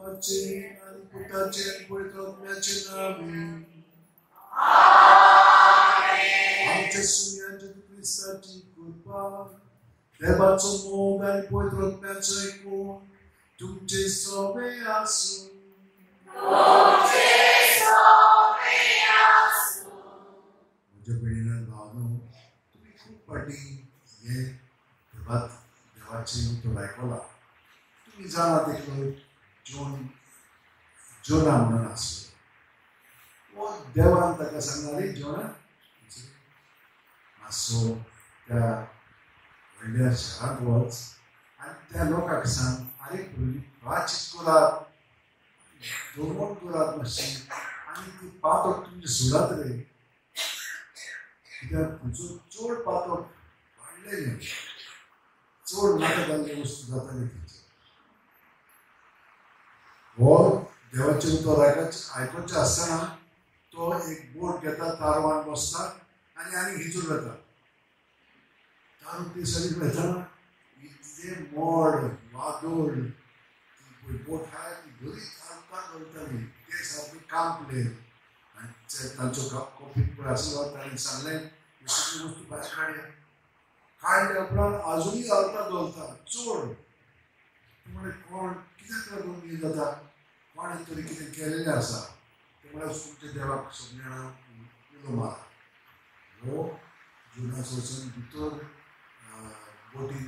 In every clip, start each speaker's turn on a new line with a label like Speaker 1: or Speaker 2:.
Speaker 1: बापाचें आनी पुताचें आनी पवित्र आत्म्याचें नांवान. आमच्या सुन्या जेजू क्रिस्ताची कृपा, देवाचो मोग आनी पवित्र आत्म्याचो एकवट तुमचे सवे आसूं. म्हज्या भयणीन भावनो, तुमी खूब फावटी हें देवाचें उतर आयकलां. तुमी जाणात एकलो जोना म्हणून आसलो. हो देवान ताका सांगला, रे जोना, मातसो त्या व्हडल्या शहरांत वच आनी त्या लोकांक सांग, आरे प्राचीत करात, दोन करात मातशी आनी ती पातक तुमची सोडात रे, कित्याक तुमचो चड पातक वाडलें न्ही, चड नाका जाल्ले वस्तू जाताले थंयसर. हो देवाचें उतर आयकुचें आसतना तो एक बोट घेता, तारवान बसता आनी आनी हिंचून वता. तारू ती सगळी वतना इतलें मोड वादळ, ती बोट आहा ती बरी तारपाक वयताली. ते सारके कांपले आनी तांचो कॉफी पळय आसलो, ताणें सांगलें ही सगळी वस्तू भायर काडया. काडल्या उपरांत आजुनूय घालता धोलता चड. म्हणलें कोण कित्याक लागून हें जाता, कोणें तरी कितें केलेलें आसा. ते म्हळ्यार तुमच्या देवाक सगळीं जाणां उलो मारा. हो जुनाचो वचून भितर बोटीन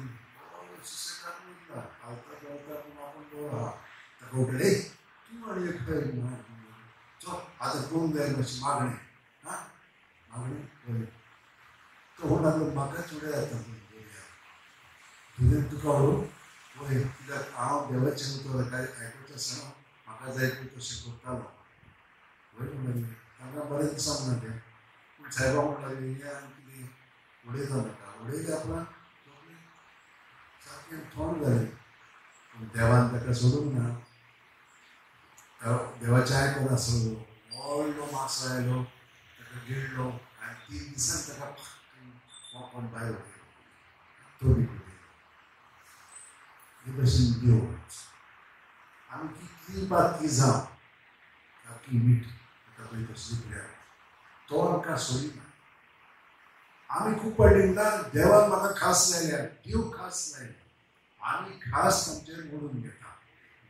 Speaker 1: सुसेगाद वयता, घालता धोलता, पूण आपूण बरो आहा. ताका उठले तूं आनी खंय चल आतां करूंक जाय मातशी मागणें, आं मागणें बरें. तो म्हणून लागलो म्हाका चुडे जाता तुजें तुका व्हरून वय, कित्याक हांव देवाचें उतर आयकुचें आसतना म्हाका जाय पळय तशें करतालो. वय म्हणून लागलें तांकां बरें दिसा म्हणलें तें, पूण सायबा म्हणून लागलें हें आनी कितें उडयता नाका. उडयल्या उपरांत सगळें सारकें थंड जालें. पूण देवान ताका सोडूंक ना. देवाचें आयकून आसलो व्हडलो मासो आयलो, ताका गिळ्ळो आनी 3 दिसान ताका कोण भायर उडयलो, तो बी उडयलो. हे भशेन देव आमी कितली बातकी जावं, सारकी मीठ ताका पळय तसली पळया, तो आमकां सोडिना. आमी खूब फावटी म्हणटा देवान म्हाका खास लायल्या, देव खास लायल्या. आमी खास आमचेर मोडून घेता.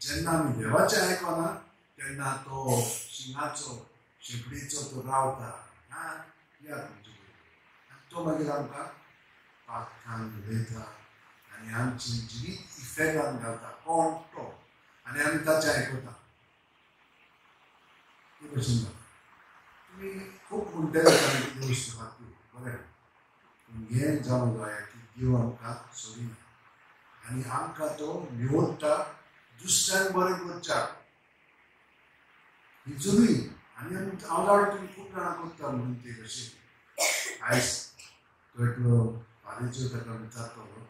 Speaker 1: जेन्ना आमी देवाचें आयकना तेन्ना तो शिंगाचो शेंपडीचो तो रावता, आं या तुमचे कडेन, आनी तो मागीर आमकां पातकान उडयता आनी आमची जिवीत इफेक्टान घालता. कोण तो, आनी आमी ताचें आयकता. ते भशेन जाता. तुमी खूब म्हणटले कितें वस्तू खातीर बरें, पूण हें जावंक जाय की देव आमकां सोडिना आनी आमकां तो निवडटा दुसऱ्यांक बरें करच्याक. हिचुनूय आनी हांव जाणा तुमी खूब जाणां करता म्हणून ते भशेन. आयज तो एकलो फादीचो ताका विचारतलो,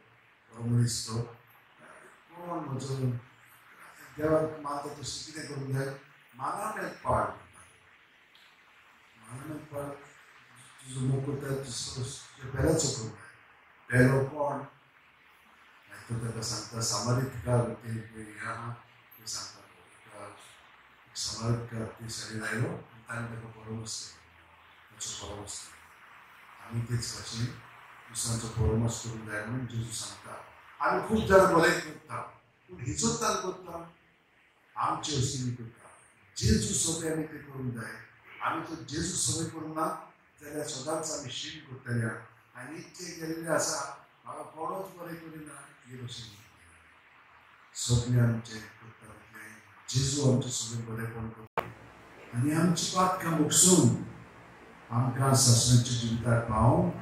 Speaker 1: बरो मनीस तो, कोण म्हजो देवाक मानता तशें कितें करूंक जाय, मानान एक पाड म्हणटा, मानान एक पाड तुजो मोग करता दुसरो पेल्याचो करूंक जाय. पेलो कोण तो ताका सांगता, सामारीतकार ते पळय हें आहा ते सांगता, समारीतकार ते सायडीन आयलो आनी ताणें ताका परामर्श केलो, ताचो परामर्श केलो. आमी तेच भाशेन दुसऱ्यांचो परामर्श करूंक जाय म्हणून जेजू सांगता. आमी खूब जाणां बरें करता, पूण हिचोच करता आमचे वस्तूंनी करता. जेजू सगळें आमी तें करूंक जाय. आमी तो जेजू सगळें करूंक ना जाल्यार सदांच आमी शीण करतले आनी इतकें केल्लें आसा म्हाका कोणूच बरें करिना हे भशेन सगळें आमचें करता तितलें जेजू आमचें सगळें बरेंपण करता आनी आमची पातकां मुकसून आमकां सासणाच्या जिविताक पावोवंक.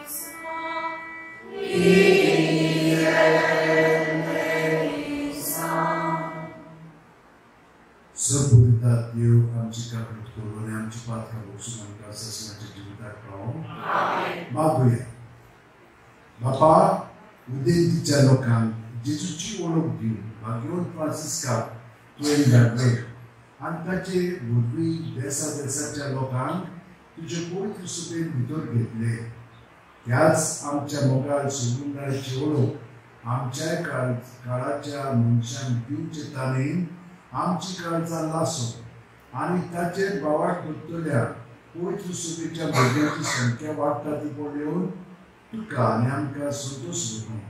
Speaker 2: Christ.
Speaker 1: सबुरिता देव आमची काकूत करून आनी आमची पात्रां बसून आमकां ससनाच्या जिविताक पावोवं मागुया. बापा, उदेंतीच्या लोकांक जेजूची वळख दिवन भाग्यवंत फ्रांसिस्काक तुवें धाडले आनी ताचे वरवीं देसा देसाच्या लोकांक तुजे पवित्र सुपेन भितर घेतले. ह्याच आमच्या मोगाळ सोबुंदाची वळख आमच्याय काळाच्या मनशांक दिवचे ताणें आमची काळजां लासो आनी ताचेर बावाट दवरतल्या पवित्र सुपेच्या भुरग्यांची संख्या वाडटा ती पळोवन तुका आनी आमकां संतोश भोगूं.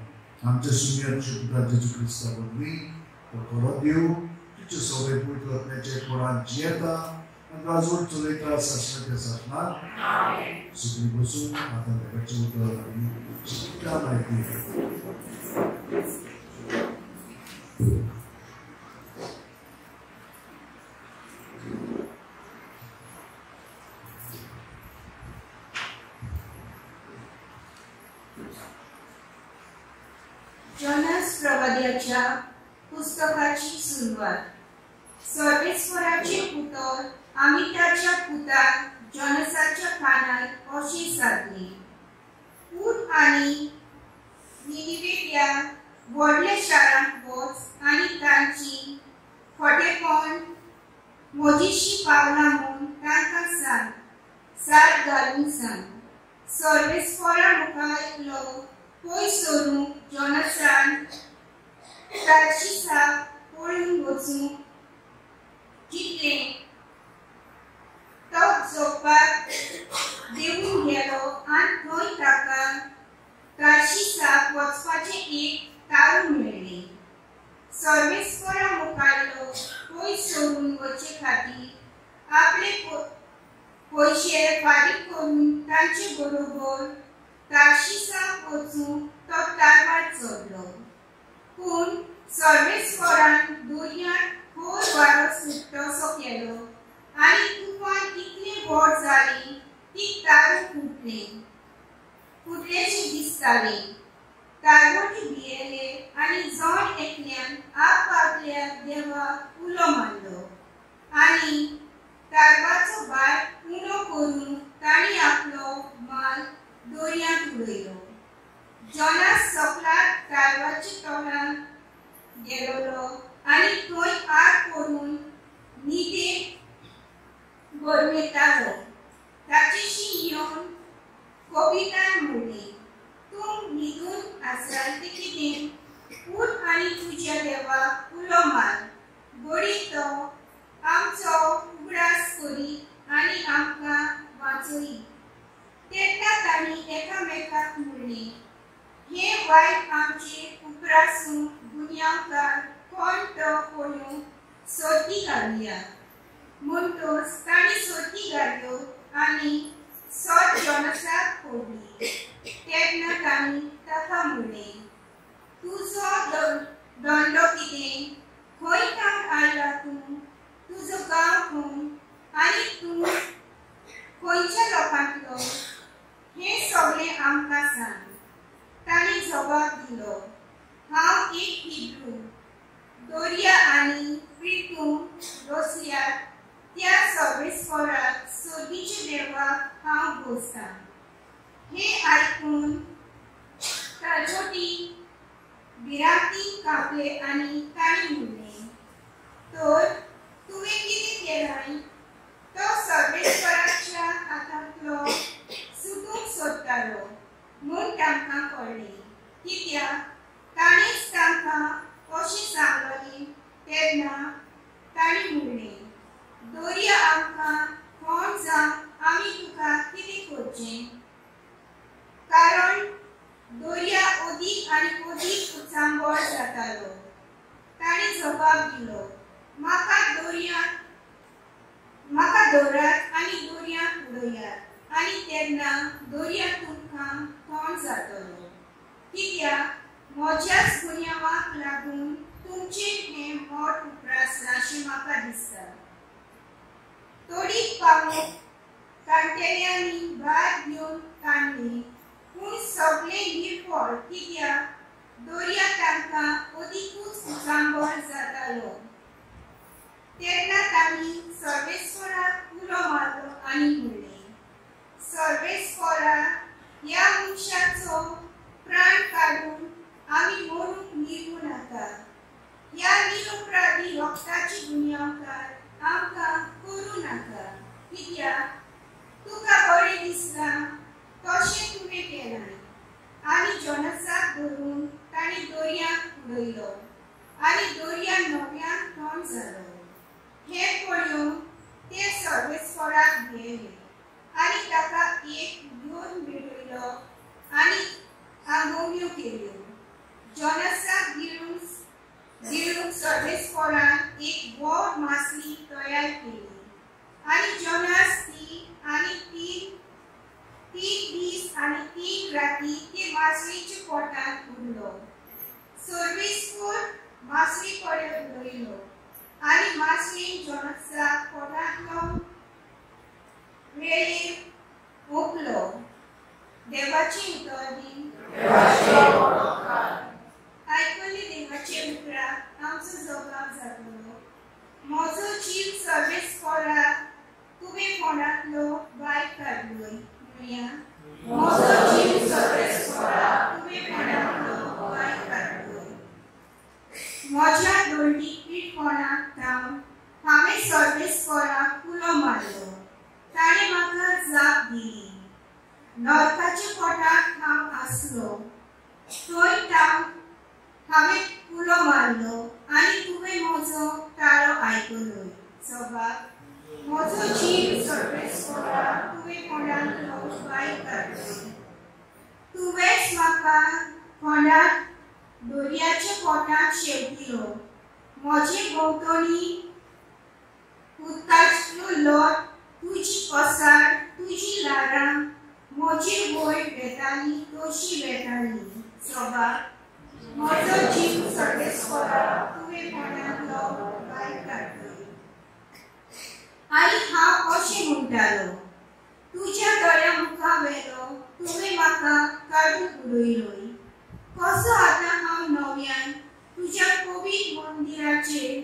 Speaker 1: आमच्या सुम्यार पुता जेजू क्रिस्ता वरवीं तो खरो देव तुजे सगळे पवित्र आत्म्याच्या कोणाक जियेता आनी राजवट चलयता सासणाच्या सासणाक. सुखी बसून आतां देवाचें उतर आमी शिकता माहिती.
Speaker 2: जोनास प्रवाद्याच्या पुस्तकाची सुरवात. सर्वेस्वराचे उतर आमिताच्या पुताक जोनसाच्या कानार अशी सादली. पूत आनी निनिवेच्या व्हडल्या शारांत वच आनी तांची खोटेपण म्हजीशी पावला म्हूण तांकां सांग, साद घालून सांग. सर्वेस्वरा मुखार पयस सरूंक जोनासान तार्शिसाक पळून वचूंक चिंतलें. तो जोपाक देंवून गेलो आनी थंय ताका तार्शिसाक वचपाचें एक तारू मेळ्ळें. सर्वेस्वरा मुखारलो पयस सरून वचचे खातीर आपले पयशे फारीक करून तांचे बरोबर तार्शिसाक वचूंक तो तारवार चडलो. पूण सर्वेस्वरान दर्यांत खोल वारो सुट्टसो केलो आनी तुफान इतलें व्हड जालें की तारू फुटलें फुटलेंशें दिसतालें. तारवटी भियेले आनी जण एकल्यान आपआपल्या देवाक उलो मारलो आनी तारवाचो भार उणो करून तांणी आपलो माल दर्यांत उडयलो. जोनास सकलाक तारवाच्या तोंडांत गेलोलो आनी थंय आग करून न्हिदेक गरमेतालो. ताचेशी येवन कवितान म्हणलें, तूं न्हिदून आसाय तें कितें? उठ आनी तुज्या देवाक उलो मार, घडये तो आमचो उगडास करीत आनी आमकां वाचयत. तेन्ना तांणी एकामेकाक म्हणलें, हें वायट आमचेर उप्रासूंक गुन्यांवकार कोण तो पळोवंक सर्ती घालया. म्हणटच तांणी सर्ती घाल्यो आनी सत जोनासाक पडली. तेन्ना तांणी ताका म्हणलें, तुजो दंडो कितें? खंय थावन आयला तूं? तुजो गांव खंय आनी तूं खंयच्या लोकांतलो? हें सगळें आमकां सांग. तांणी जबाब दिलो, हांव एक हिब्रू. दर्या आनी प्रितूम रचल्यात त्या सर्वेस्वराक सर्गीच्या देवाक हांव भोजतां. हें आयकून तारवटी भिरांतीन कांपले आनी तांणी म्हणलें, तर तुवें कितें केलां? तो सर्वेस्वराच्या हातांतलो सुटूंक सोदतालो म्हूण तांकां कळ्ळें, कित्याक ताणेंच तांकां अशें सांगलें. तेन्ना तांणी म्हणलें, दर्या आमकां कोण जावं आमी तुका कितें करचें? कारण दर्या अदीक आनी अदीक उचांबळ जातालो. ताणें जबाब दिलो, म्हाका धरात आनी दर्यांत उडयात आनी तेन्ना दर्या तुमकां कोण जातलो, कित्याक म्हज्याच गुन्यांवाक लागून तुमचें हें मोट उप्रासलां अशें म्हाका दिसता. तोडीक पावूंक काणटेल्यांनी भार घेवन काडलें, पूण सगळें निर्फळ, कित्याक दर्या तांकां अदिकूच उचांबळ जातालो. तेन्ना तयार केली आनी जोनास ती आनी 3 दीस आनी 3 राती ते मासळीच्या पोटांत उरलो. सर्वेस्पोर मासळी कडेन उलयलो आनी मासळीन जोनासाक पोटांतलो वेळेर ओंकलो. देवाची उतर दी. आयकल्ले देवाचे उतराक आमचो जबाब जातलो. म्हजो जीव सर्वेस्पोराक तुवें फोंडांतलो भायर काडलोय. म्हणया, म्हजो जीव सर्वेस्पोराक तुवें फोंडांतलो भायर काडलोय. म्हज्या दोळटी पीठपणाक थावन हांवें सर्वेस्पोराक उलो मारलो. ताणें म्हाका जाप दिली. नरकाच्या पोटांत हांव आसलो थंय थावन हांवें उलो मारलो आनी तुवें म्हजो ताळो आयकलोय. जबाब, म्हजो जीव सर्वेस्पोराक तुवें फोंडांतलो भायर काडलोय. तुवेंच म्हाका फोंडांत दर्याच्या पोटांत शेंवटिलो. म्हजे भोंवतणी उदकाचो लोट, तुजी पसार, तुजी ल्हारां म्हजे वयर वेताली तशी वेताली. जबाब, म्हजो जीव सर्वेस्पोराक तुवें फोंडांतलो भायर काडलोय. आनी हांव अशें म्हणटालो, तुज्या दोळ्या मुखा वेलो तुवें म्हाका काडून उडयलोय. कसो आतां हांव नव्यान तुज्या पवित्र मंदिराचेर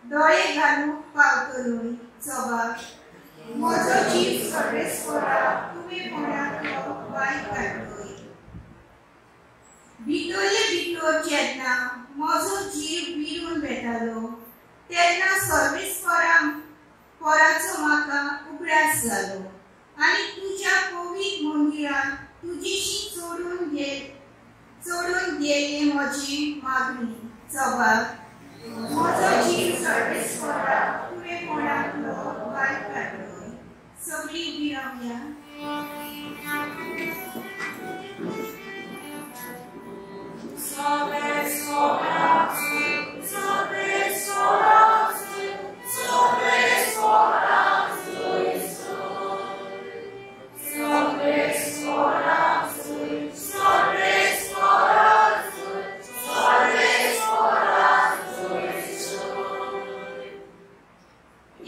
Speaker 2: दोळे घालूंक पावतलोय. जबाब, म्हजो जीव सर्वेस्पोराक तुवें फोंडांतलो भायर काडलोय. भितरले भितर जेन्ना म्हजो जीव विरून वेतालो तेन्ना सर्वेस्पोराचो म्हाका उगडास जालो आनी तुज्या पवित्र मंदिरांत तुजीशी चडून गेल्ली म्हजी मागणी. जबाब, म्हजो जीव सर्वेस्पोराक तुवें फोंडांतलो भायर काडलोय. सगळीं उबी रावया.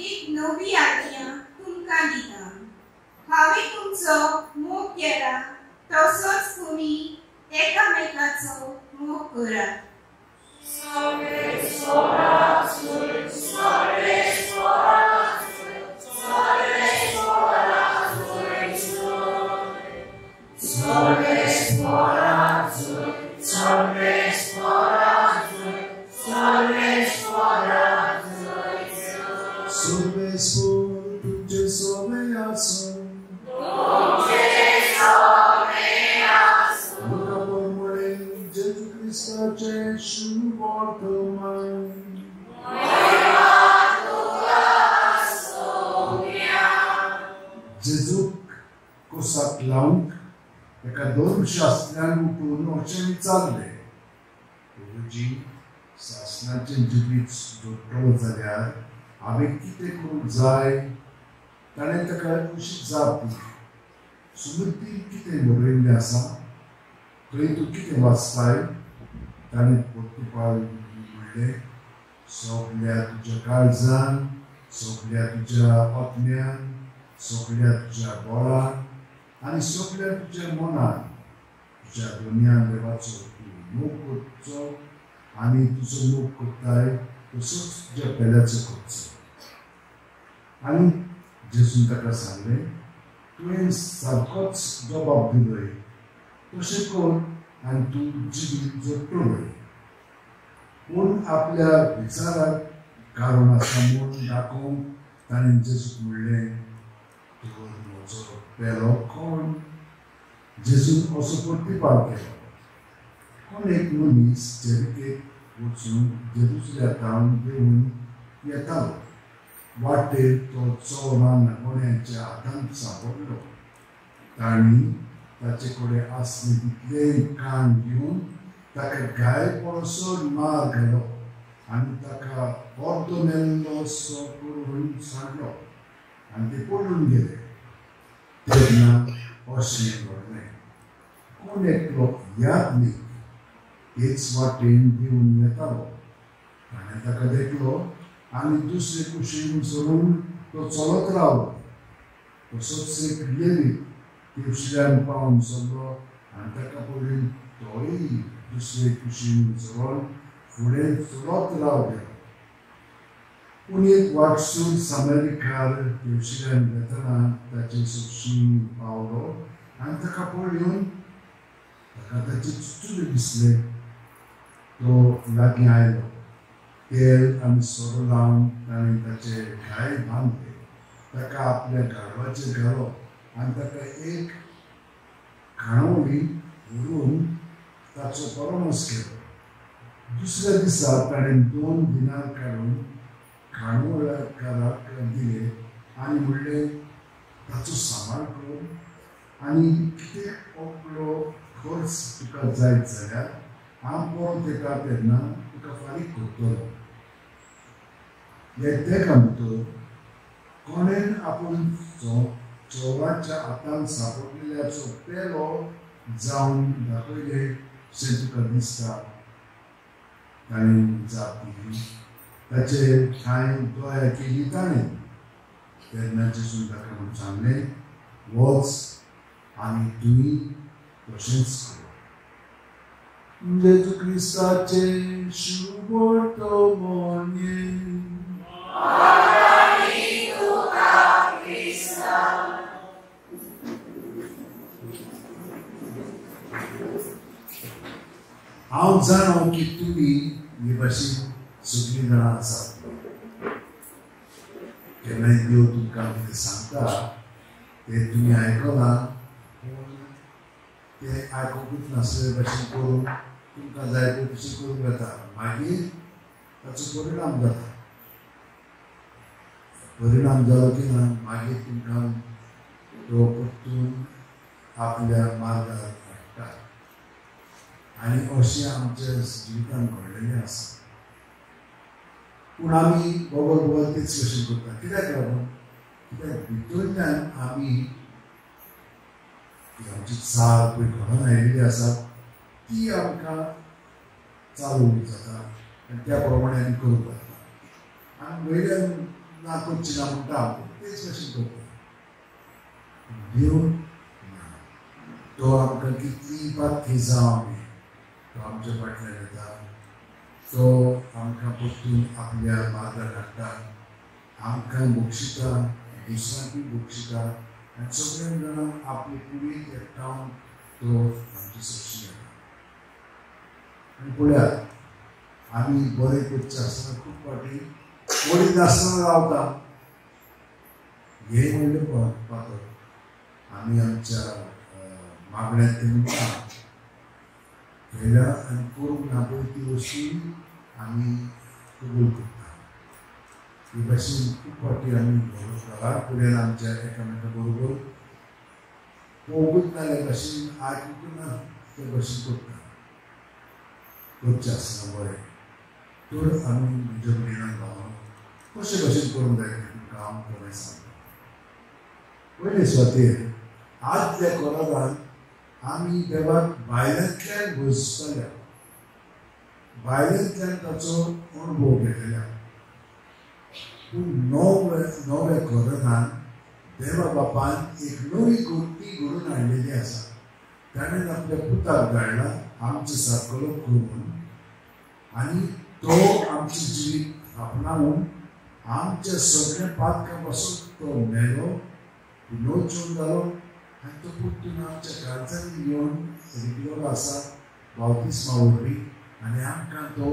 Speaker 2: एक नवी आज्ञा तुमकां दिता. हांवें तुमचो मोग केला तसोच तुमी एकामेकाचो मोग करात.
Speaker 1: सर्वेस्पोर तुझे सोवे आसूं. लुका प्रमाणे जेजू क्रिस्ताचें शुभवर्तमान. जेजूक कोसाक लावंक एका धर्मशास्त्र्यान उठून अशें विचारलें, गुरुजी, सासणाचें जिवीत जोडटलो जाल्यार हांवें कितें करूंक जाय? ताणें ताका अशी जाप दिली, सुमतीन कितें बरयल्लें आसा? थंय तूं कितें वाचताय? ताणें परतुपाल म्हणलें, सगल्या तुज्या काळजान, सगल्या तुज्या आत्म्यान, सगल्या तुज्या बळान आनी सगल्या तुज्या मनान तुज्या दोनयान देवाचो तूं मोग करचो आनी तुजो मोग करताय तसोच तुज्या पेल्याचो करचो. आनी जेजून ताका सांगलें, तुवें सारकोच जबाब दिलोय, तशें कर आनी तूं जिवीत जोडटलोय. पूण आपल्या विचाराक कारण आसा म्हूण दाखोवंक ताणें जेजूक म्हणलें, तर म्हजो पेलो कोण? जेजून असो प्रतिपाल केलो, कोण एक मनीस जेरिकेक वचून जेरुसलेमांत देंवून येतालो. वाटेर तो चोरां नागोण्यांच्या हातांत सांपडलो. तांणी ताचे कडेन आसलें तितलें कान घेवन ताका घाय पडसर मार घालो आनी ताका अर्दो मेल्लो सो करून सांडलो आनी ते पळून गेले. तेन्ना अशें घडलें, कोण एकलो याज्ञीक तेच वाटेन दिवन येतालो. ताणें ताका देखलो आनी दुसरे कुशीन सरून तो चलत रावलो. तसोच एक लेवीत तेवशिल्यान पावन सरलो आनी ताका पळोवन तोय दुसरे कुशीन सरून फुडें चलत रावलो. पूण एक वाटसून सामेरिकार तेवशिल्यान वेतना ताचे सोबशीन पावलो आनी ताका पळोवन ताका ताचे चुचुले दिसले. तो लागीं आयलो, तेल आनी सोरो लावन ताणें ताचे घाय बांदले, ताका आपल्या गाडवाचेर घालो आनी ताका एक खाणावळी व्हरून ताचो परामर्श केलो. दुसऱ्या दिसा ताणें 2 दिनार काडून खाणावळकाराक दिले आनी म्हणलें, ताचो सांबाळ कर आनी कितें आपलो खर्च तुका जायत जाल्यार हांव परत येता तेन्ना तुका फारीक करतलो. ह्या तेका भितर कोणेन आपूण चोराच्या हातान सांपडलेल्याचो पेलो जावन दाखयले शें तुका दिसता? ताणें जाप दिली, ताचे कांय दया केली ताणें. तेन्ना जेजून ताका म्हूण सांगलें, वच आनी तुमी तशेंच कर. जेजू क्रिस्ताचें शुभवर्तमान. हांव जाणो की तुमी हे भाशेन सगळीं जाणां आसात. केन्नाय देव तुमकां कितें सांगता तें तुमी आयकलां, पूण तें आयकुकूच नासले भाशेन करून तुमकां जाय तें तशें करूंक जाता. मागीर ताचो परिणाम जाता. परिणाम जालो की ना मागीर तुमकां तो परतून आपल्या मार्गार हाडटा. आनी अशें आमच्या जिवितान घडलेलें आसा. पूण आमी बगर बगर तेच भशेन करता. कित्याक लागून? कित्याक भितरल्यान आमी आमची चाल पळय घडोवन आयिल्ली आसा ती आमकां चालू जाता आनी त्या प्रमाणे आमी करूंक लागता. आनी वयल्यान ना करची ना म्हणटा तेच भशेन करता. देव ना, तो आमकां कितली पातकी जावं आमी तो आमच्या फाटल्यान येता, तो आमकां परतून आपल्या मार्गार हाडटा, आमकां बक्षिता, दुसऱ्यांकूय बक्षिता आनी सगळ्या जाणांक आपले कुडीक एकठावन तो आमची सोबशी येता. आनी पळयात, आमी बरें करचें आसतना खूब फावटी करिनासतना रावता. हें व्हडलें पात्र आमी आमच्या मागण्यांत तें म्हणटा केल्या आनी करूंक ना पळय ती वस्तू आमी कबूल करता. हे भाशेन खूब फावटी आमी घरा कडेन आमच्या एकामेका बरोबर पळोवंकूच नाल्या भाशेन आयकूंक ना ते भाशेन करता. करचें आसतना बरें तर आमी म्हज्या भयणान भावान कशे भाशेन करूंक जाय तें तुमकां हांव थोडें सांगता. पयले सुवातेर आदल्या कोरादान आमी देवाक भायल्यांतल्यान भजताल्या, भायल्यांतल्यान ताचो अणभव घेतल्या. पूण नव्या कोरादान देवा बापान एक नवी गोटी घडोवन हाडलेली आसा. ताणें आपल्या पुताक धाडला आमचें सारकलो करून आनी तो आमचें जिवीत आपणावन आमच्या सगळ्या पातकां पासून तो मेलो, विनोचून जालो आनी तो परतून आमच्या काळजांनी येवन रिगलेलो आसा बावतिस्मा वरवीं आनी आमकां तो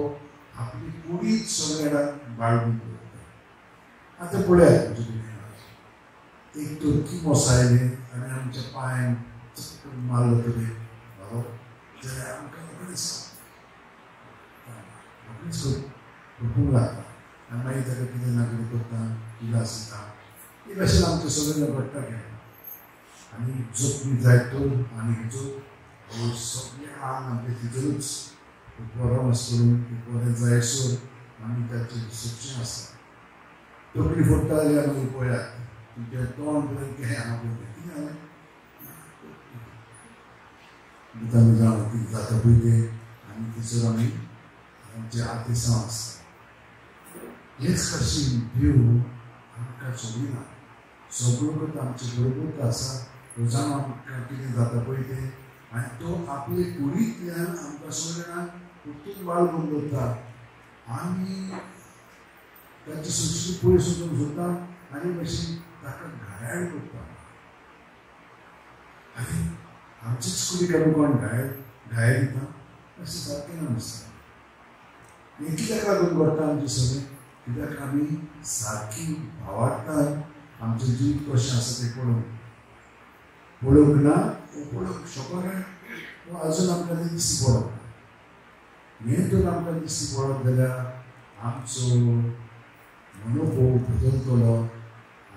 Speaker 1: आपली कुडीत सगळ्या बाळगून दवरता. आतां पळयात म्हजे भयणीन, एक तर किमोस आयलें आनी आमच्या पांयांक चक्कर मारलो तरी बरो जाल्यार आमकां रोखडेंच रोखडेंच खपूंक लागता आनी मागीर ताका कितें ना कितें करता, इलाज दिता. हे भाशेन आमचें सगळें घडटा केन्ना. आनी जखमी जायत तर आनी सगळें आंग आमचें तितूनच बरो करून बरें जायसर आमी ताचेर सोदचें आसता. तकली फोडटा जाल्यार मागीर पळयात तुमचें तोंड पळय कितें हांगा पळयता कितें जालें आमी जाणा कितें जाता पळय तें आनी थंयसर आमी आमचे आतेसांव आसता. हेच कशी देव आमकां सोडिना, सगळो करता आमचे बरोबर आसा. रोजानो आमकां कितें जाता पळय तें आनी तो आपले कुडींतल्यान आमकां सगळ्यांक परतून बाळगून दवरता. आमी ताचे सोदची पयस वचूंक सोदता आनी मातशी ताका घायाळ करता. आनी आमचीच कुडीक आमी कोण घायल घायल दिता अशें सारकें ना दिसता. हें कित्याक लागून घडटा आमचें सगळें? कित्याक आमी सारकी भावार्थान आमचें जिवीत कशें आसा तें पळोवंक पळोवंक ना, पळोवंक शकना वा अजून आमकां तें दिश्टी पडना. हें जर आमकां दिश्टी पडत जाल्यार आमचो मनोभोव बदलतलो,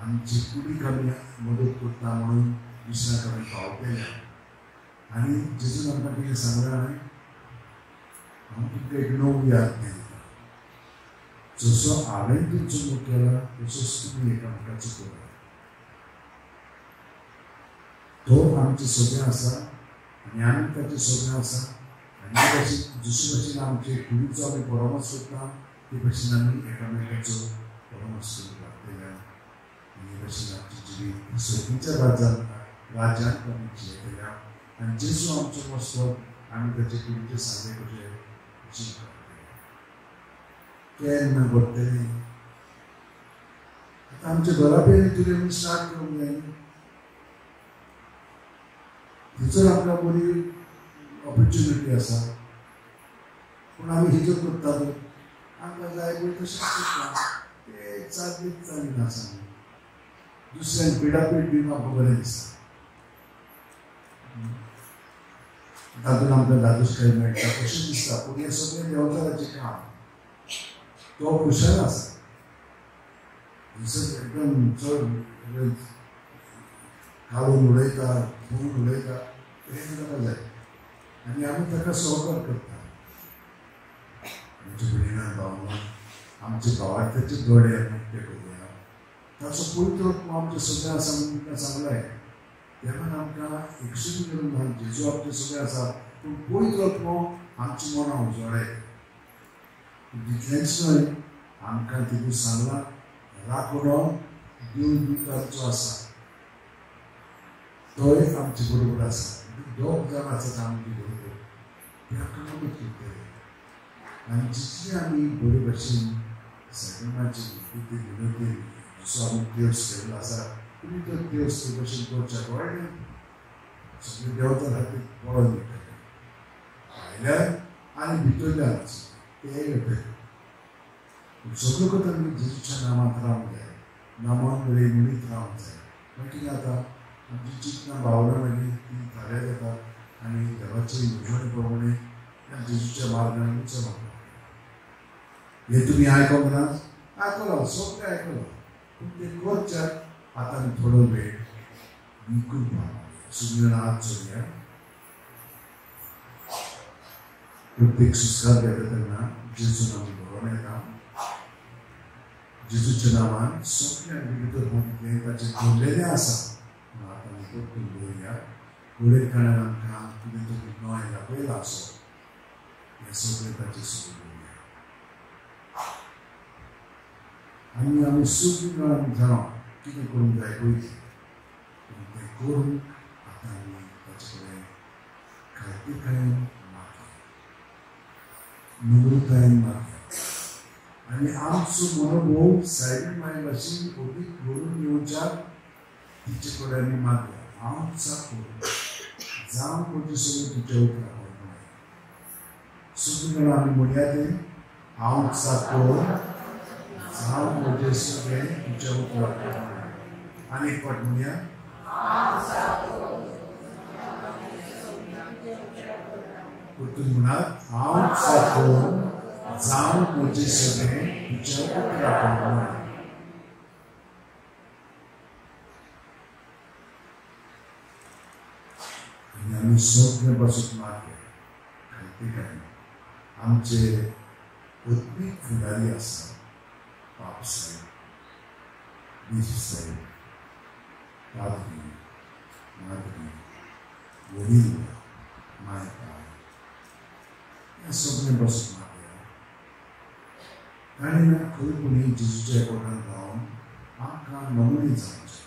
Speaker 1: आमची कुडीक आमी मदत करता म्हणून दुसऱ्यांक आमी पावतले. आनी जेजून आमकां कितें सांगलां न्हय, हांव तुमकां एक नवी आज्ञा दिता, जसो हांवें तुमचो मोग केला तसोच तुमी एकामेकाचो करात. तो आमचें सगळें आसा आनी आमी ताचें सगळें आसा. आनी जशे भशेन आमचे कुडीचो आमी परामर्श करता ते भशेन आमी एकामेकाचो परामर्श करूंक लागतले. आनी हे भशेन आमचें जिवीत सर्तीच्या राज्यांत आमी जियेतले. आनी जेजू आमचो मस्तो आमी ताचे कुडीचे सांगले कशे जीव केन्ना घडटलें. आतां आमच्या घरा तुवें आमी स्टार्ट करूंक जाय. थंयसर आमकां बरी ऑपर्च्युनिटी आसा, पूण आमी हिजो करता आमकां जाय पळय तशेंच करता, तें चाललीत चालिना आसा. दुसऱ्यांक पिडापीड दिवन आमकां बरें दिसता, तातूंत आमकां धादोसकाय मेळटा कशें दिसता. पूण हें सगळें देवचाराचें काम, तो खुशाल आसा. थंयसर एकदम चड काडून उडयता, फोडून उडयता, हें ताका जाय आनी आमी ताका सहकार करता. आमच्या भयणां भावांक आमचे भावार्थाचे दोळे आमी उक्ते करुया. ताचो पवित्र आत्मो आमचें सगळें आसा म्हणून तुमकां सांगलां. देवान आमकां एकसुरी करूंक ना, जेजू आमचें सगळें आसा, पूण पवित्र आत्मो आमची मनां उजवाडायता. तितलेंच न्हय, आमकां तितून सांगलां राखणो देव दुताचो आसा, तोय आमचे बरोबर आसा. दोग जाण आसात आमचे बरोबर, ते आमकां मदत करतले. आनी जितली आमी बरे भशेन सगळ्यांचे विनोदी जसो आमी देवस केल्लो आसा, तुमी तो देवस ते भशेन करच्या कळ्ळें सगळे देवता खातीर पळोवन मेळटले भायल्यान आनी भितरल्यान तें मेळटलें. सगळ्यो कथा आमी जेजूच्या नामांत रावंक जाय, नामान म्हणीत रावंक जाय. मागीर कितें जाता, आमची चिंतना भावना मागीर ती थाऱ्या जाता आनी देवाचे येवजणे प्रमाणे जेजूच्या मार्गान आमी चलप. हें तुमी आयकोंक ना, आयकलां, सगळें आयकलां, पूण तें करच्याक आतां आमी थोडो वेळ विकून पावया. सगळीं जाणां हात जोडया. प्रत्येक सुस्कार घेता तेन्ना जेजून आमी बरोवन येता. जेजूच्या नांवान सगळें आमचे भितर कितें ताचें दवरलेलें आसा आतां आमी परतून दवरुया. घडये कारणान आमकां कितें तरी नवें दाखयलां आसो, हें सगळें ताचें सगळें दवरुया. आनी आमी सगळीं जाणां जाणा कितें करूंक जाय पळय तें, तें करून आतां आमी ताचे कडेन खालतीकायेन मागया, नम्रतायेन मागया. आनी आमचो मनोभोव सायबीण माय भाशेन अदीक घडून येवच्याक तिचे कडेन आमी मागया. हांव चाकूर जावं म्हजें सगळें तुज्या उतरा प्रमाणें. सगळीं जाणां आमी म्हणया तें, हांव चाकूर जावं म्हजें सगळें तुज्या उतरा प्रमाणें. आनी एक फावट म्हणया, परतून म्हणात, हांव चाकूर जावं म्हजें सगळें तुज्या उतरा प्रमाणें. आनी आमी सगळें पासून मागया खालतीकायेन आमचे आत्मीक फुडारी आसा पाप साहेब, बीश साहेब, पाद्री, माद्री, वडील, माय पाय हें सगळें बसून मागया. ताणें ना खरेपणी जेजूच्या बोटान रावन आमकां नमुने जावचें.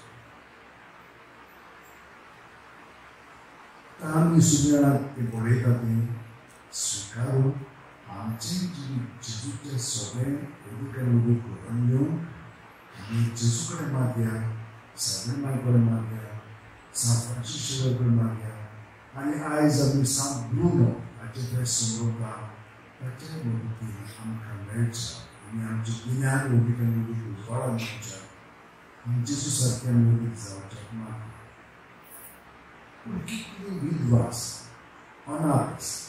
Speaker 1: आतां आमी सुज्ञानाक तें बरयता तें स्विकारून आमचें जिवीत जेजूचें सगळें अधिकार उदीक करून घेवन आमी जेजू कडेन मागया, सावय माय कडेन मागया, सांत फ्रांसीस शेवर कडेन मागया आनी आयज आमी सांत ब्रुनो हाचें फेस्त समजता ताचे मदतीन आमकां मेळच्या आनी आमचें गिन्यान उदीक आनी उदीक उजवाडान मेळच्या आनी जेजू सारकें आमी उदीक जावच्याक मागया. पूण कितली विधवा आसा, अनाथ आसा,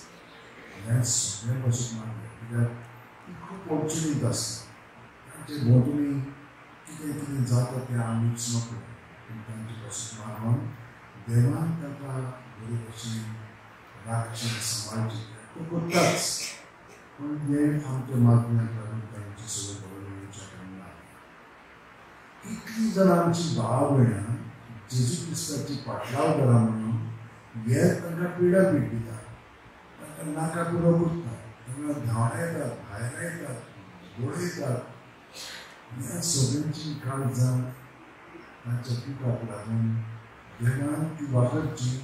Speaker 1: हें सगळें पासून मागया कित्याक ती खूब अडचणींत आसता. तांचे भोंवतणी कितें कितें जाता तें आमीच नकळो, पूण तांचे पासून मागून देवान तांकां बरे भशेन राखचें, सांबाळचें तो करताच. पूण हें आमच्या मागण्याक लागून तांचे सगळें बरें मेळच्याक आमी मागया. कितलीं जाणां आमची भाव भयणां जेजू क्रिस्ताची पाटलाव करा म्हणून हेर तांकां पिडा पीड दितात, तांकां नाका पुरो करतात, तांकां धांवडायतात, भायरायतात, बडयतात. ह्या सगळ्यांची काळजां तांच्या तुकाक लागून देवान ती वापरची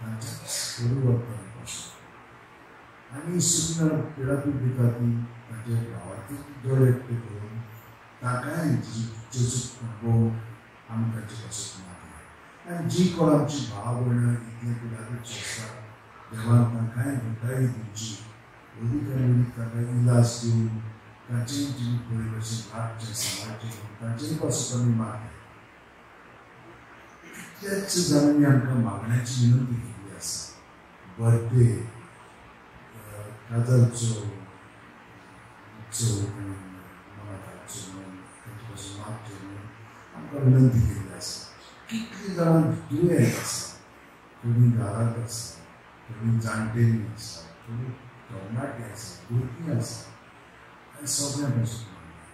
Speaker 1: तांच्याच परिवर्तन पासून. आनी सुज्ञान पिडापीड दिता ती तांच्या भावार्थी दोळे उक्ते करून तांकांय जेजूक अणभव आमी तांचे पासून मागया. आनी जी कोण आमची भाव भयणां इतलें पिडापीड सोंसतात देवान तांकांय घटाय दिवची, अदीक आनी अदीक तांकां इलाज दिवन तांचेय जिवीत बरे भशेन राखचें, सांबाळचें म्हणून तांचेय पासून आमी मागया. कितल्याच जाणांनी आमकां मागण्याची विनंती केल्ली आसा. बर्थडे, काजारचो उत्सव मनायतात म्हणून तांचे पासून मागचें म्हणून आमकां विनंती केल्ली आसा. कितलीं जाणां दुयेंत आसा, थोडीं घरांत आसा, थोडीं जाणटेलीं आसा, थोडीं तरणाटीं आसा, भुरगीं आसा, आनी सगळ्यां पासून मागया.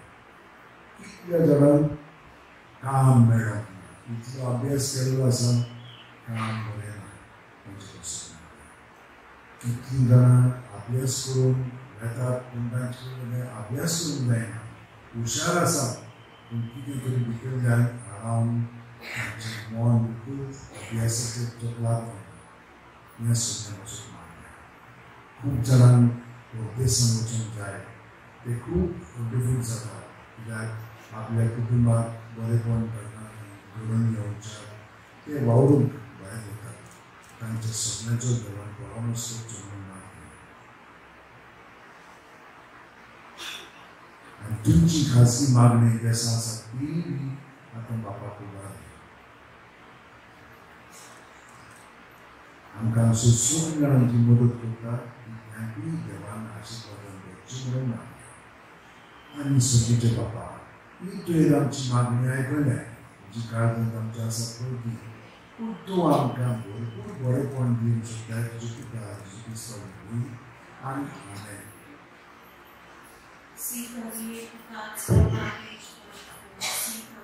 Speaker 1: कितल्या जाणांक काम मेळप ना, इतलो अभ्यास केल्लो आसा, काम बरें ना, तांचे पासून मागया. कितलीं जाणां अभ्यास करून वेतात पूण तांचे कडेन अभ्यास करूंक जायना, हुशार आसा पूण कितें तरी भितरल्यान आरावन तांचें मन बिलकूल अभ्यासाचेर चकलाक वयना. ह्या सगळ्यां पासून मागया. खूब जाणांक परदेसान वचूंक जाय, ते खूब डिफीट जाता कित्याक आपल्या कुटुंबाक बरेपण तांकां घडोवन येवच्याक ते वावरूंक भायर वतात. तांच्या सगळ्यांचो देवान परामर्श करचो म्हणून मागया. आनी तुमची खाजगी मागणी बेसां आसा ती बी आतां बापाक उबार. आमकां सगळ्या जाणांची मदत करता तितल्यांकूय देवान आशिर्वादान भरची म्हणून मागया. आनी सगळीचे बापा, ही तुवें आमची मागणी आयकल्या, जी काळजांत आमच्या आसा पळय ती, पूण तूं आमकां भरपूर बरेपण दिवंक शकता तुज्या पुता जेजू क्रिस्ता वरवीं. आनी आमेन.
Speaker 3: C38, Gospel page 44, C38.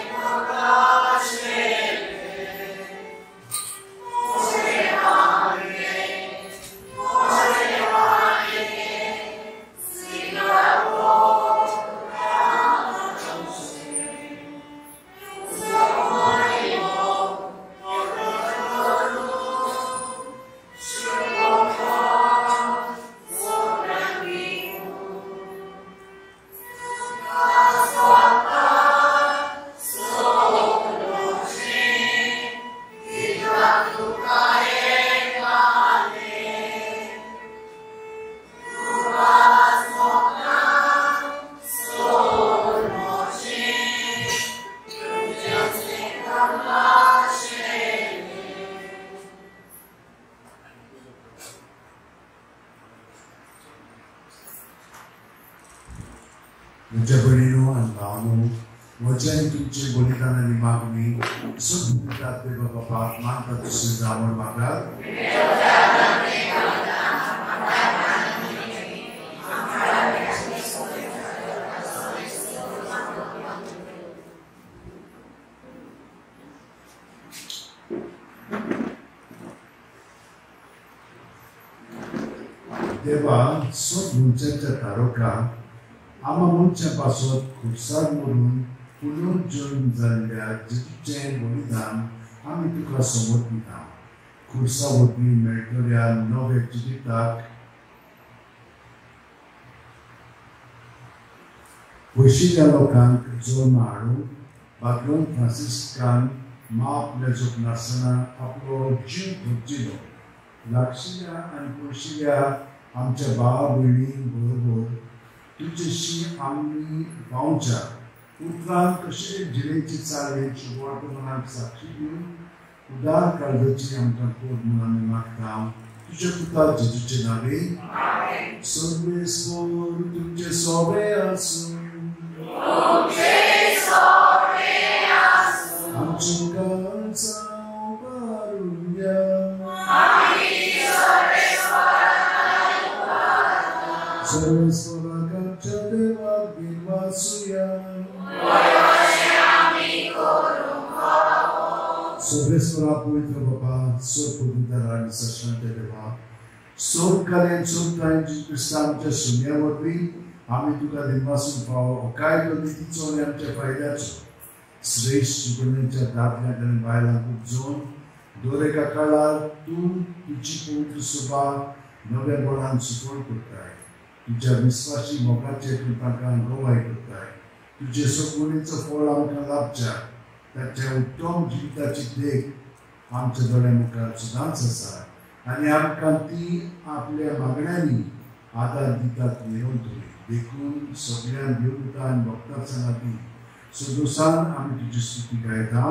Speaker 2: So
Speaker 1: म्हज्या भयणीनो आनी भावानो, म्हजें आनी तुमचें बलिदान आनी मागणी सद्गुणितात देवा बापाक मानता तशें जावं मागात. देवा सद मनशाच्या तारोका आमा मनशां पासत खुर्सार मरून पुनर्जल्म जाल्ल्या जेजूचें बलिदान आमी तुका समर्पिता. खुर्सा वरवीं मेळटल्या नव्या जिविताक पयशिल्ल्या लोकांक जल्म हाडूंक बागलोन फ्रांसिस्कान माप मेजूंक नासतना आपलो जीव खर्चिलो. लागशिल्ल्या आनी पयशिल्ल्या आमच्या भाव भयणी बरोबर तुजेशी आमी पावच्या उतरान कशें जिणेची चालणेची शुभवर्तमानाक साक्षी दिवन उदार काळजाची आमकां कोर म्हणून आमी मागता. तुज्या पुता जेजूचे नावे. सर्वेस्पर तुमचे सोबे आसूं. आमचें काळजां उबारुया. सर्वेस्पराक आमच्या देवाक दिनवासुया. सर्वेस्परा पवित्र बाबा, सोड पवित्र आनी सशांत देवा, सोड कार्यान सोड तांची जेजू क्रिस्ता आमच्या सुम्या वरवीं आमी तुका दिनवासून फावो कायदो नितीचो आनी आमच्या फायद्याचो श्रेश्ठ शिकवणेच्या दादल्यांक आनी बायलांक उपजोवन दर एका काळार तूं तुजी पवित्र सभा नव्या बळान सुकवण करताय. तुज्या विस्वाशी मोगाचेर तूं तांकां गवाय करताय. तुजे सगुणेचो फळ आमकां लाभच्या ताच्या उत्तम जिविताची देख आमच्या दोळ्या मुखार सदांच आसा आनी आमकां ती आपल्या मागण्यांनी आदार दितात मेळोवन तुमी. देखून सगळ्या देवता आनी भक्तां सांगाती सदोसान आमी तुजी स्तुती गायता.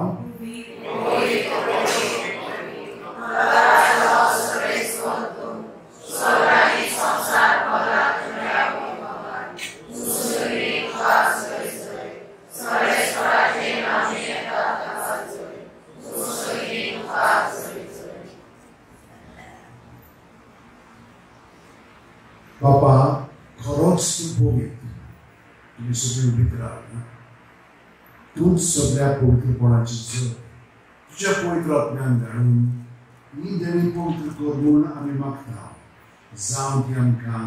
Speaker 1: बाबा, खरोच तूं पवित्र, तुमी सगळीं उबीत राव. तूंच सगळ्या पवित्रपणाची जर तुज्या पवित्र आत्म्यान धाडून ही देवी पवित्र कर म्हूण आमी मागता. जावं ती आमकां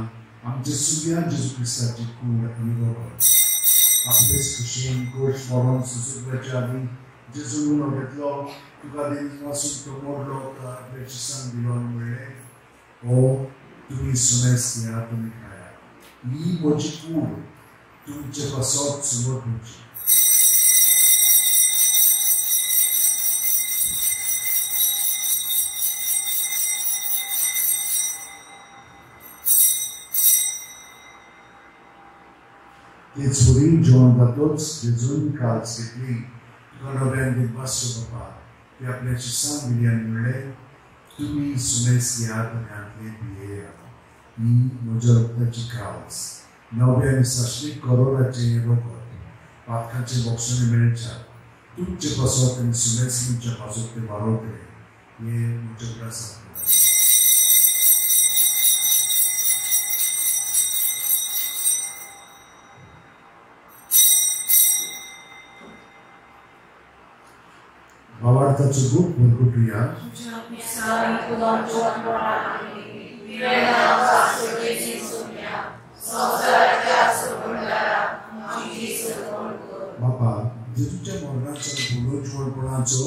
Speaker 1: आमच्या सुग्या जेजू क्रिस्ताची कूड आनी रगत आपलेच खुशयेन कोश मरोन सुचोवपाच्या आदीं जेजू म्हणून घेतलो, तुका दिनवासून तो मोडलो, आपल्या शिसांक दिलो आनी म्हणलें, हो तुमी सुमेस घेयात, तुमी खायात, ही म्हजी कूड तुमचे पासत समर्पणची. तेच वरी जेवण जातोच जेजून काल्स घेतली, तुका नव्यान दिनवासचो बाबा, ते आपल्या शिसांक दिली आनी म्हणलें, तुमी सुमेस घेयात आनी हांतले पियेयात, ही म्हज्या रक्ताची काल्स, नव्या आनी साश्टीक करोराचें रगत, पातकांचे बोक्षणे मेळच्या तुमचे पासत आनी सुमेस तुमच्या पासत ते वारोवतले, हें म्हज्या उगडासाक. भावार्थाचो गुप्त भरगुटुया. बापा, जेजूच्या मरणाचो आनी पुनर्जिवणपणाचो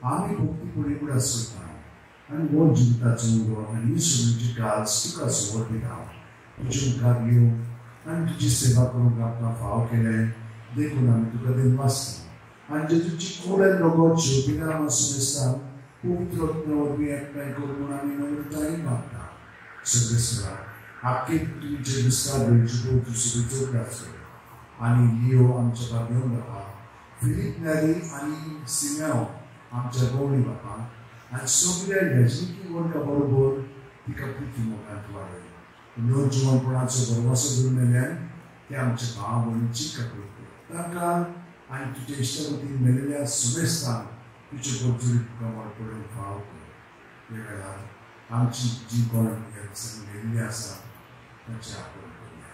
Speaker 1: आमी भक्तीपणी उगडास करता आनी हो जिविताचो उदो आनी ही सगळीची काल्स तुका समर्पिता. तुजे मुखार येवन आनी तुजी सेवा करूंक आमकां फाव केलें देखून आमी तुका दिनवासता. आनी जेजूची कूड आनी रगत शेवटिना आमी सुमेस्तान पवित्र आत्म्या वरवीं एकठांय करूं म्हूण आमी नम्रतायेन मागता. सर्वेस्परा, आख्खे तुमचे विस्तार वेळची पवित्र सभेचो उगडास कर आनी लियो आमच्या बाबेवन बापा, फिलीप न्यारी आनी सिम्याओ आमच्या गवळी बापा आनी सगळ्या याजकी वर्गा बरोबर तिका पृथ्वी मोगांत वाडय. पुनर्जिवणपणाचो भरवंसो धरून मेल्यान ते आमच्या भाव भयणीची कबूल कर तांकां आनी तुज्या इश्टागतीन मेळिल्ल्या सुमेस्तांक तुजे गरजोरी तुका पडून फाव कर. ह्या वेळार आमची जी कोण ह्या दिसांनी मेळिल्ली आसा तांची आठवण करुया.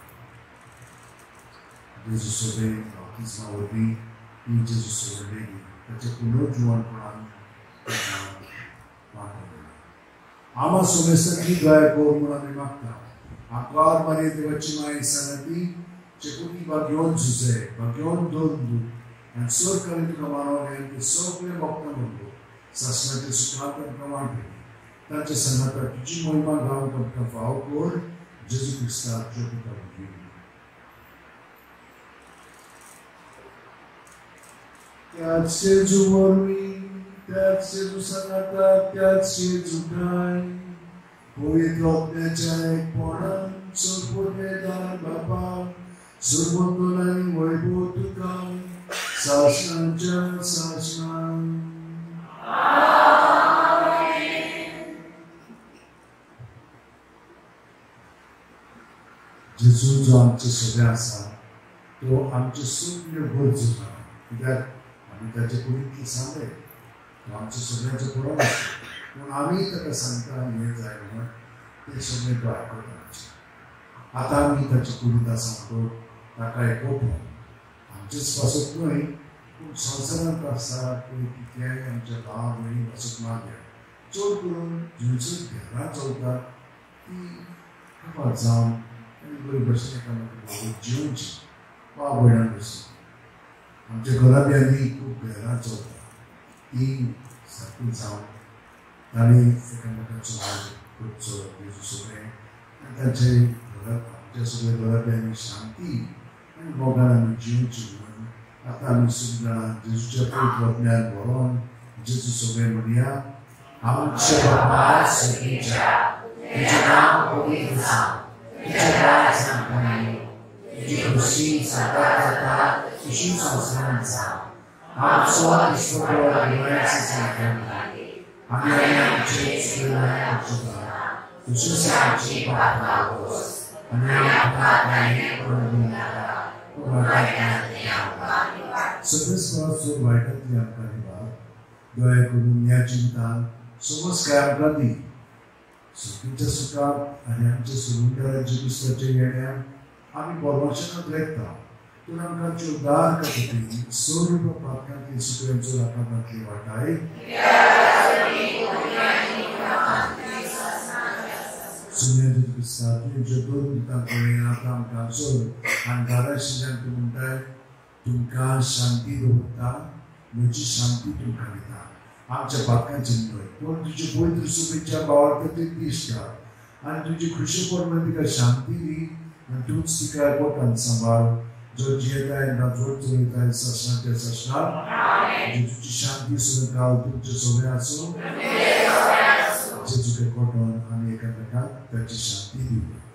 Speaker 1: जेजू सोबे बाप्तिस्मा वरवीं ही जेजू सोडलेली ताचें पुनर्जिवणपणान वांटो. आमा सोमेस्तांची दया कर म्हूण आमी मागता. आकार मारये देवाची माय सांगाती चेकुटी भाग्योन झुजे भाग्योन दोन दूत आनी सरकारी तुका मानवले ते सगळे भक्तां बरोबर सासणाचे सुखांत तांकां वांटली तांच्या सांगाता तुजी मोहिमा गावंक आमकां फाव कर जेजू क्रिस्ताच्या पुता वरवीं. त्याच जेजू वरवीं त्याच जेजू सांगाता त्याच जेजू गाय पवित्र आत्म्याच्या एकपणान सर्वोदयदार बापा सर्वंदन आनी वैभव तुका सासणाच्या सासणान. जेजू जो आमचे सगळे आसा तो आमचे सगळे गरजो जाणा कित्याक आमी ताचे कुडींतले सांगले तो आमच्या सगळ्यांचो पुरो आसता पूण आमी ताका सांगता हें जाय म्हणून तें सगळें तो आयकता आमचें. आतां आमी ताचे कुडींत आसा म्हणटकच ताका आयकोवप आमचेच पासत न्हय पूण संवसारांत आसा पळय कितेंय आमच्या भाव भयणी पासत मागया चड करून जंयसर घरां चलतात ती कपात जावन आनी बरे भशेन एकामेकां जिवची भाव भयणां भशेन. आमच्या घराब्यांनी खूब घरां चलतात ती सारकी जावन तांणी एकामेकांचो मार्ग करचो जेजू सगळें आनी तांचे घरात आमच्या सगळ्या घराब्यांनी शांती आनी मोगान आमी जिवची म्हणून आतां आमी सगळ्या जेजूच्या पवित्र आत्म्यान भरोन जेजू सगळें म्हणया. आमच्या बापा सर्गीच्या तुजें नांव पवित्र जावं, तुजें राज्य आमकां येवं, तुजी खोशी सर्गांत जाता तशी संवसारांत जावं. आमचो दिसपट्टो दिव्याचो आमकां दी. आमी आमचे चुकल्यार आमचें तशेंच आमची पापां पुस आनी आमकां कांय करूंक दिनाका पूण वायटांतली आमकां निवार. सगळे वायटांतली आमकां निवार. दया करून ह्या चिंतान समज काय आमकां दी. सुखीच्या सुखाक आनी आमच्या सुरुंदाराच्या क्रिस्ताच्या येण्याक आमी परमाशानात लेखता. तूं आमकां उद्धार करपी सर्व पातकांतली सुखयांचो राखांतली वाटाय. सुन्या जेजू क्रिस्ता तुज्या दोन दुतांक पळय आतां आमकां सोड आनी दाराशिल्ल्यान तूं म्हणटाय तुमकां शांती दवरता म्हजी शांती तुमकां दिता. आमच्या पातकांचे न्हय पूण तुजे पवित्र सुबेच्या भावार्थाचे दिश्ट आनी तुजी खुशी प्रमाण तिका शांती दी आनी तूंच तिका पोटान सांबाळ जो जियेताय राजवट चलयताय सासणाच्या सासणाक. जेजूची शांती सुद्दां तुमचे सगळे आसूं. जेजूके कोटोन आमी एकामेकाक ताची शांती दिवया.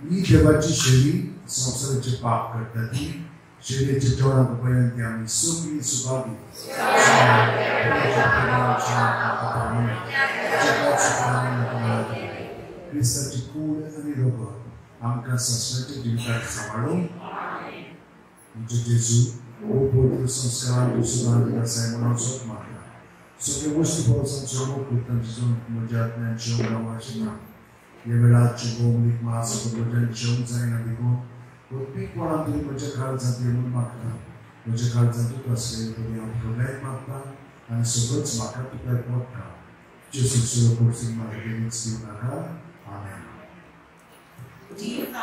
Speaker 1: ही देवाची शेळी संवसाराचे पाप करता ती शेळयेच्या जेवणाक पळयन ती आमी सगळीं सुभागी. क्रिस्ताची कूड आनी रगत आमकां सासणाच्या जिविताक सांबाळून. आमचे जेजू हो पवित्र संस्कारान दुसऱ्यान आसाय म्हणून सोद मागता. सगळे वस्तू परस आमचो मोग करता जेजून म्हज्या आत्म्यान जेवण रावपाचें ना. ह्या वेळार गोमलीक मास म्हज्यान जेवंक जायना देखून पीकपणान तुमी म्हज्या काळजांत येवन मागता. म्हज्या काळजांतूच आसले तरी हांव थोड्याक मागता आनी सगळंच म्हाका तुका पडटा. तुजे सुशेग कोर्सीन म्हाका केन्नाच दिवं नाका. आमेन.
Speaker 3: D5.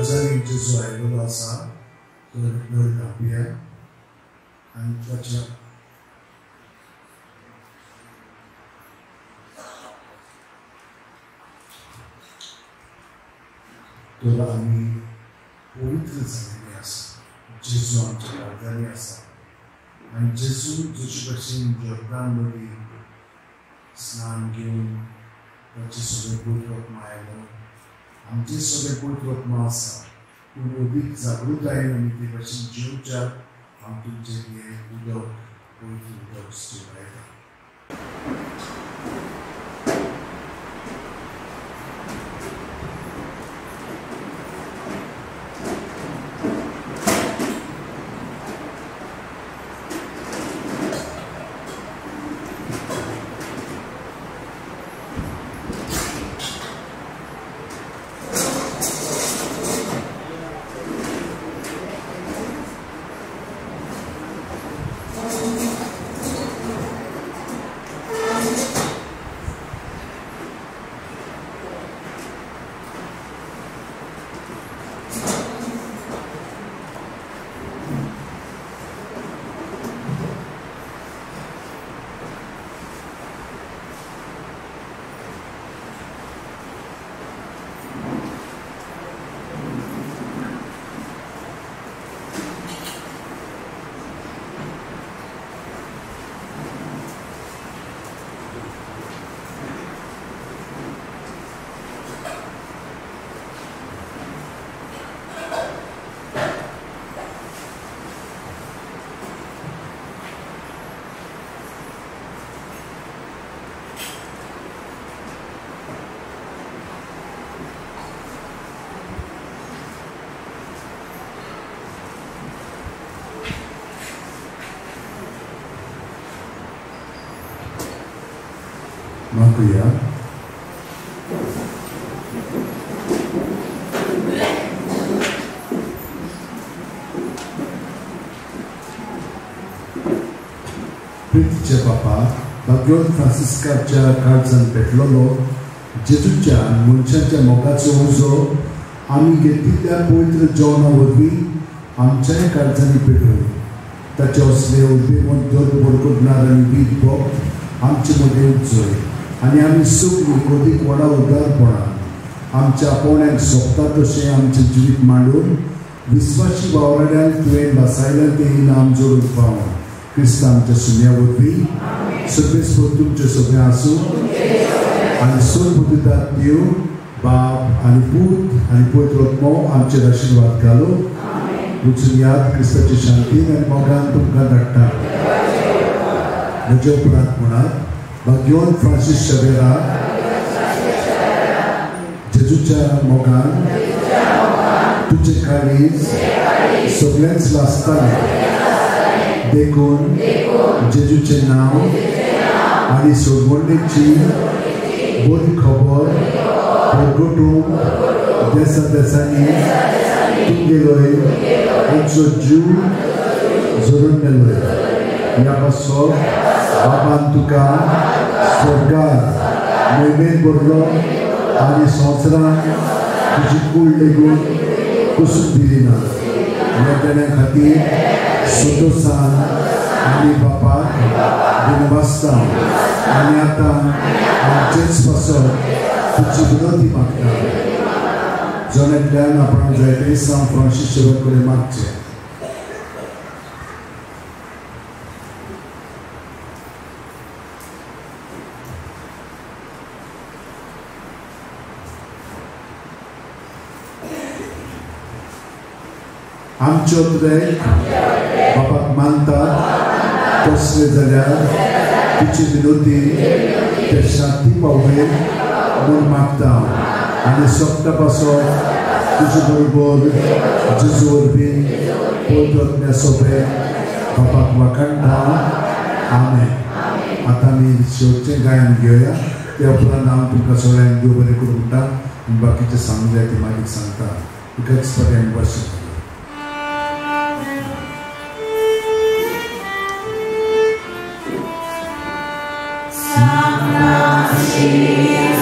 Speaker 1: काळजांनी जेजू आयिल्लो आसा तो नळ धांपया आनी ताच्या तर आमी पवित्र जाल्ले आसा. जेजू आमच्या काळजांनी आसा आनी जेजू जशे भशेन जोर्दान नदी स्नान घेवन ताचे सगळे पवित्र आयलो, आमचे सगळे पवित्र आसा. पूण अदीक जागृतायेन आमी ते भशेन जिवच्या हांव तुमचें हें उदक पवित्र उदक स्टिवायता. मागुया. प्रितीचे बापा, भाग्योन फ्रांसिस्काच्या काळजान पेटलेलो जेजूच्या मनशाच्या मोगाचो उजो आमी घेतिल्ल्या पवित्र जेवणा वरवीं आमच्याय काळजांनी पेटोवन ताचे असले उर्बेवंत धर्म बरकोटणार आनी वीर भक्त आमचे मदीं उपजय आनी आमी सगळीं अदीक व्हडा उदारपणान आमच्या आपोवण्याक सोंपता तशें आमचें जिवीत मांडून विस्वाशी वावराड्यांक तुवें भासायल्यान तें इनाम जोडूंक पावूं. क्रिस्त आमच्या सुन्या वरवीं सर्वेस्पर तुमचें सगळें आसूं आनी सर्वबुद्धिदात देव बाप आनी पूत आनी पवित्र आत्मो आमचेर आशिर्वाद घालूं. वचून याद क्रिस्ताची शांतीन आनी मोगान तुमकां धाडटा. म्हजे उपरांत म्हणात, भाग्योन फ्रांसीस शवेरा जेजूच्या मोगान तुजें काळीज सगळेंच लासतालें, देखून जेजूचें नांव आनी सोडवणेची बरी खबर परगटूंक देसा देसांनी तुमगेलोय आमचो जीव जोडून मेलोय. ह्या पासत बाबान तुका स्वर्गार मोहिमेन भरलो आनी संवसारान तुजी कूड लेगून कुसून दिली ना. ह्या देण्या खातीर संतोशान आमी बापाक दिनवासता आनी आतां आमचेच पासत तुजी विनंती मागता. जण एकल्यान आपणाक जाय तें सांव फ्रांसीस शेवा कडेन मागचें. आमच्यो त्रेक बापाक मानतात तसले जाल्यार तुजी विनोदी ते शांती पावय म्हूण मागता आनी सोंपता पासत तुजे बरोबर जेजू वरवीं पवित्र आत्म्या सोबे बापाक वाखाणटा. आमेन. आतां आमी शेवटचें गायन घेवया. त्या उपरांत हांव तुमकां सगळ्यांक देव बरें करूं म्हणटा आनी बाकीचें सांगूंक जाय तें मागीर सांगता. एकाच फावटी आमी बसूं.
Speaker 3: San Francisco.